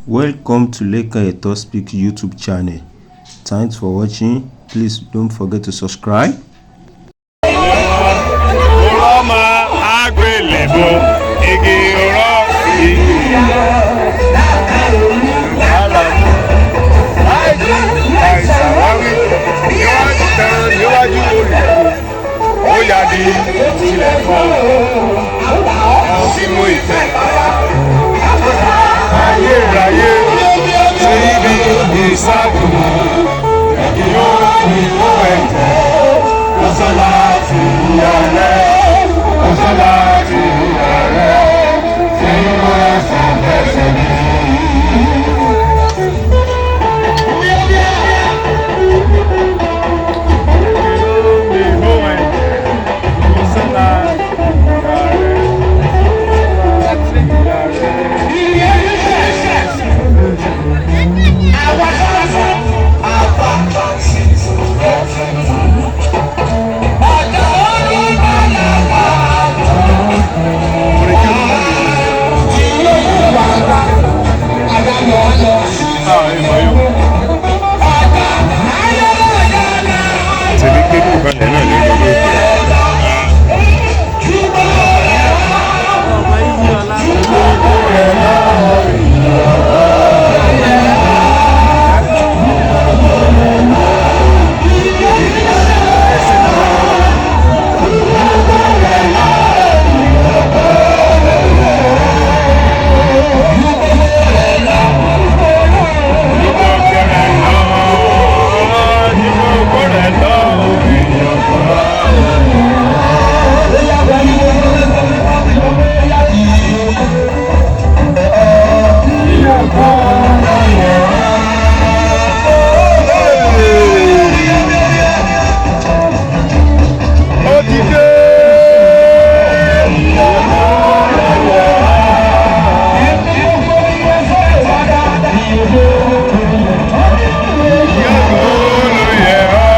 Welcome to Lekan Eto Speak YouTube channel. Thanks for watching. Please don't forget to subscribe. Ọmọ àgbélébó igi ọ̀rọ̀ igi. Àlàmú àìsàwáwí níwájú tán níwájú olùkọ́ ó yà di tilẹ̀ fọ́ ọ sí mú ìfẹ́. Ayérayé sí ibi ìsádùn yóò fi kó ẹ̀jẹ̀ kó sọ́lá ti ìyá rẹ̀ kó sọ́lá ti ìyá rẹ̀ tí mo ẹsẹ̀ lẹ́sẹ̀ mi. Tèmi kébù kalẹ̀ náà lórí orí òkè. Ó ti dé. Ìyókò ló yẹ ọ́.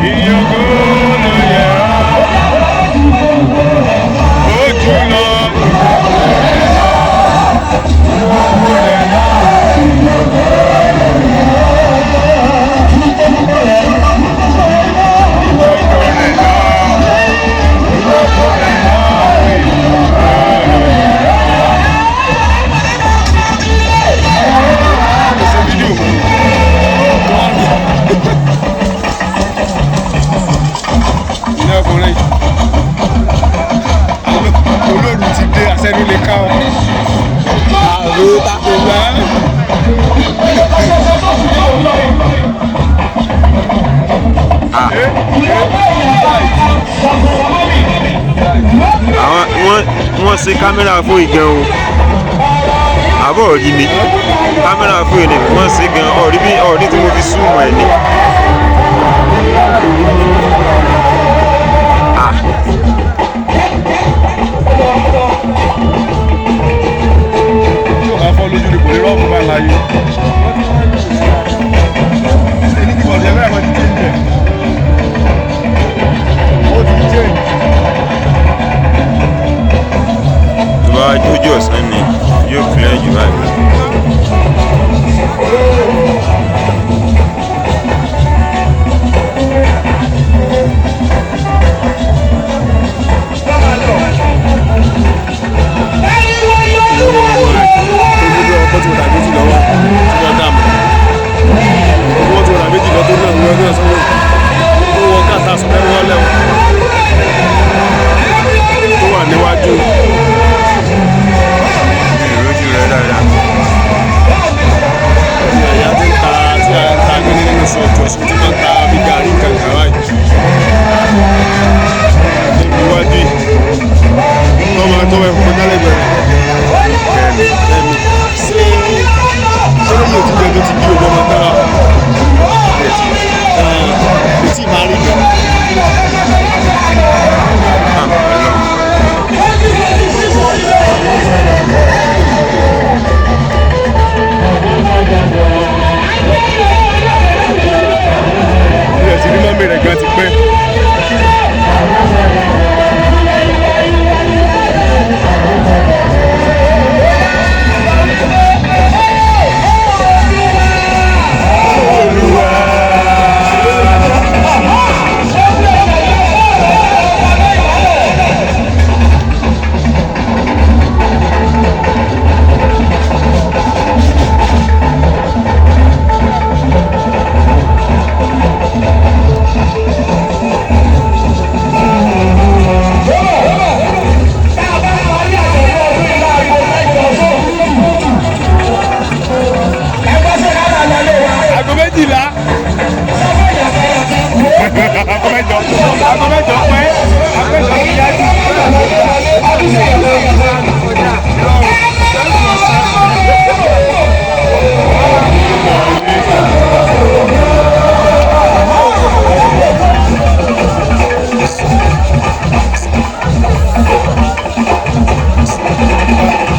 Ìyókò ló yẹ ọ́. Ojú lọ. Ìyókò rẹ̀ lọ. Ìyókò rẹ̀ lọ. Ṣe fídíò. Ilé ọkùnrin olóòlù ti dé àṣẹnu lè ká ọ. Àwọn wọ́n wọ́n ṣe kámẹ́rà fún ìgan o. Àbọ̀ rí mi. Kámẹ́rà fún ìní wọ́n ṣe gan ọ̀rí bí ọ̀rí tí mo fi súnmọ́ ẹ̀ ni. Ah. Tí o bá fọ́ lójú ni kò lè rọ́ọ̀mù bá láyé. Èyí ti bọ̀dẹ̀ bẹ́ẹ̀ wọ́n ti change ẹ̀. Ó ti change. Tó bá jójú ọ̀sán ni yóò clear jù báyìí lọ.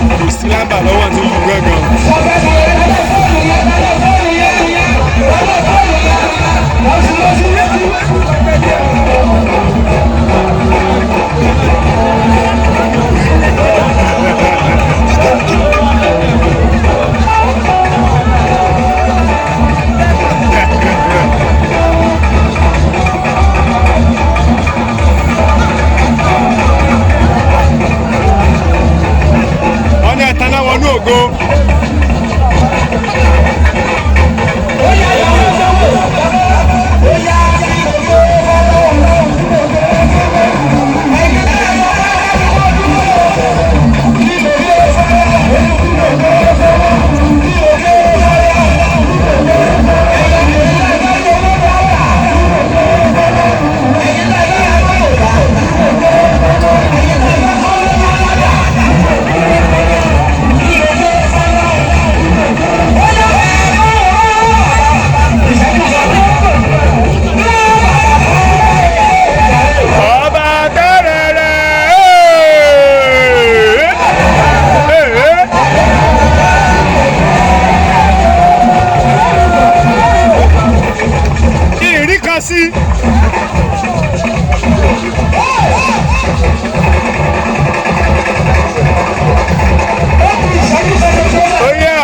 Kò sí lámbà lọ́wọ́ tí ń lu gángan. Wọ́n ní ẹ̀tàn náà wọnú ògo. Ọba tẹ́rẹ̀rẹ̀ ee. Ìrí kan sí. Ó yá.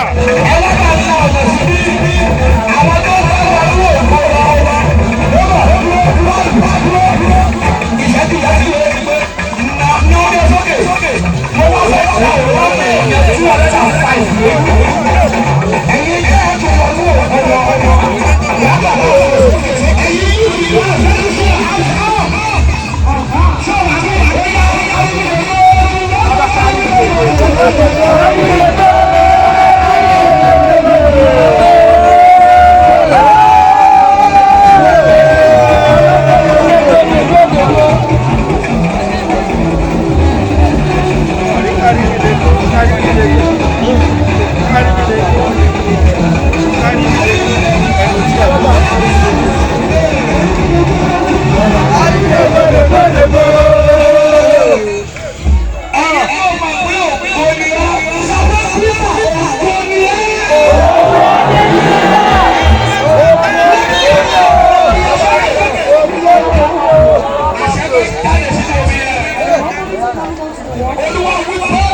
Olúwa wípé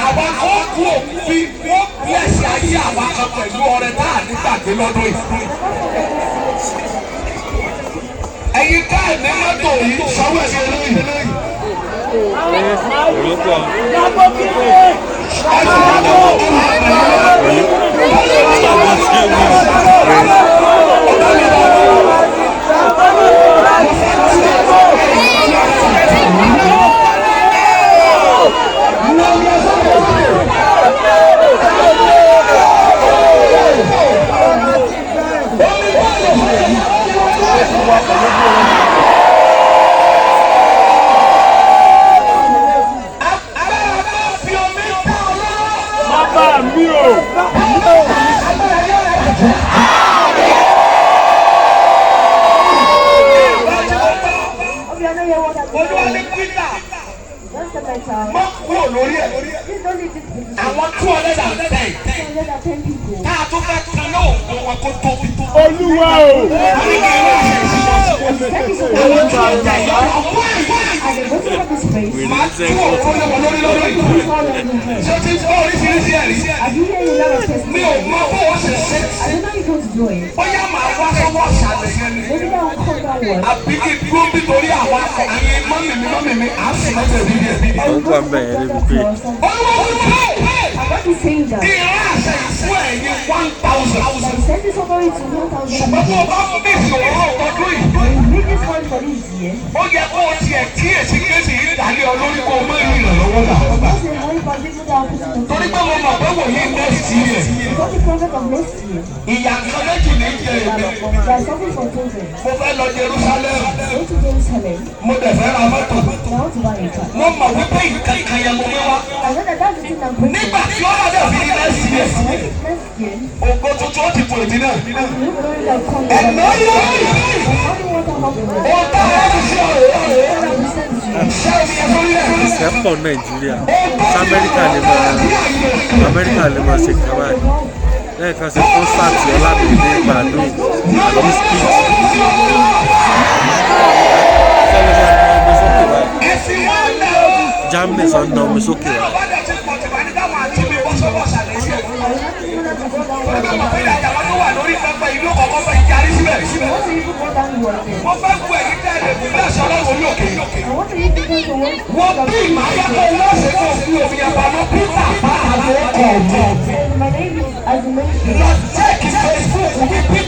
àwa kan kú òfin wọ́n bí ẹ̀sìn ayé àwa kan pẹ̀lú ọrẹ tá à ní gbàgbé lọ́dún yìí. Ẹ̀yin ká ẹ̀ ní mọ́tò yìí sanwó ẹ̀sìn eléyìí. Bàbá mi o. Olúwa ní Peter má kúrò lórí ẹ̀. Àwọn 210 tá a tún fẹ́ kan náà ògùn wọn kó tóbi. Olúwa o. Àwọn tí wọ́n jẹ ìyá máa tú òkú lé wọn lórí lórí. Ṣé o ti gbọ́ oríṣiríṣi ẹ̀rí? Mi ò mọ bó o ṣe ṣe. Bóyá màá wá sọ́wọ́ ṣàlẹ̀ yẹn ni. Àbí kí n dúró nítorí àwọn ẹ̀yin mọ́mì mi mọ́mì mi à ń sùn lọ́sẹ̀ bí díẹ̀. Olúwa wípé ìran àṣẹ ìfún ẹ̀yin 1,000. Ṣùgbọ́n tó o bá mísì òwúrọ̀ ọdún yìí, ó yẹ kó o tiẹ̀ kíyèsí kíyèsí yìí dálé ọ lórí kó o mọ ìrìn ìrànlọ́wọ́ náà. Torí pé mo mọ̀ pé wòye next year, ìyà kan méjì ní jẹ èmi. Mo fẹ́ lọ Jerusalem, mo dẹ̀ fẹ́ ra mọ́tò. Mo mọ̀ wípé ìkankan yẹn mo gbé wá. Nígbà tí ó bá dẹ̀ fi ní next year, ògo tuntun ó ti pò èmi náà. Ẹ̀nà yóò ó tá a fi ṣe ọ̀rẹ́. Ìṣẹ́ pọ̀ Nàìjíríà. Sí Amẹ́ríkà lè máa, Amẹ́ríkà lè máa ṣe nǹkan báyìí. Lẹ́yìn kan ṣe concert Ọlámídé Baddo, Wizkid. Sẹ́lẹ̀ máa na omi sókè báyìí. Germany sọ ń na omi sókè báyìí. Mo fẹ́ kú ẹ̀yìn tẹ́lẹ̀ fún bẹ́ẹ̀ sọ lọ́wọ́ orí òkè. Wọ́n bí ìmáyà kó wọ́n ṣe kó fi omi ẹ̀fọ́ Peter pa àwọn ọkọ̀ ọ̀tọ̀. My name is, as you mentioned, Lọ check Facebook ní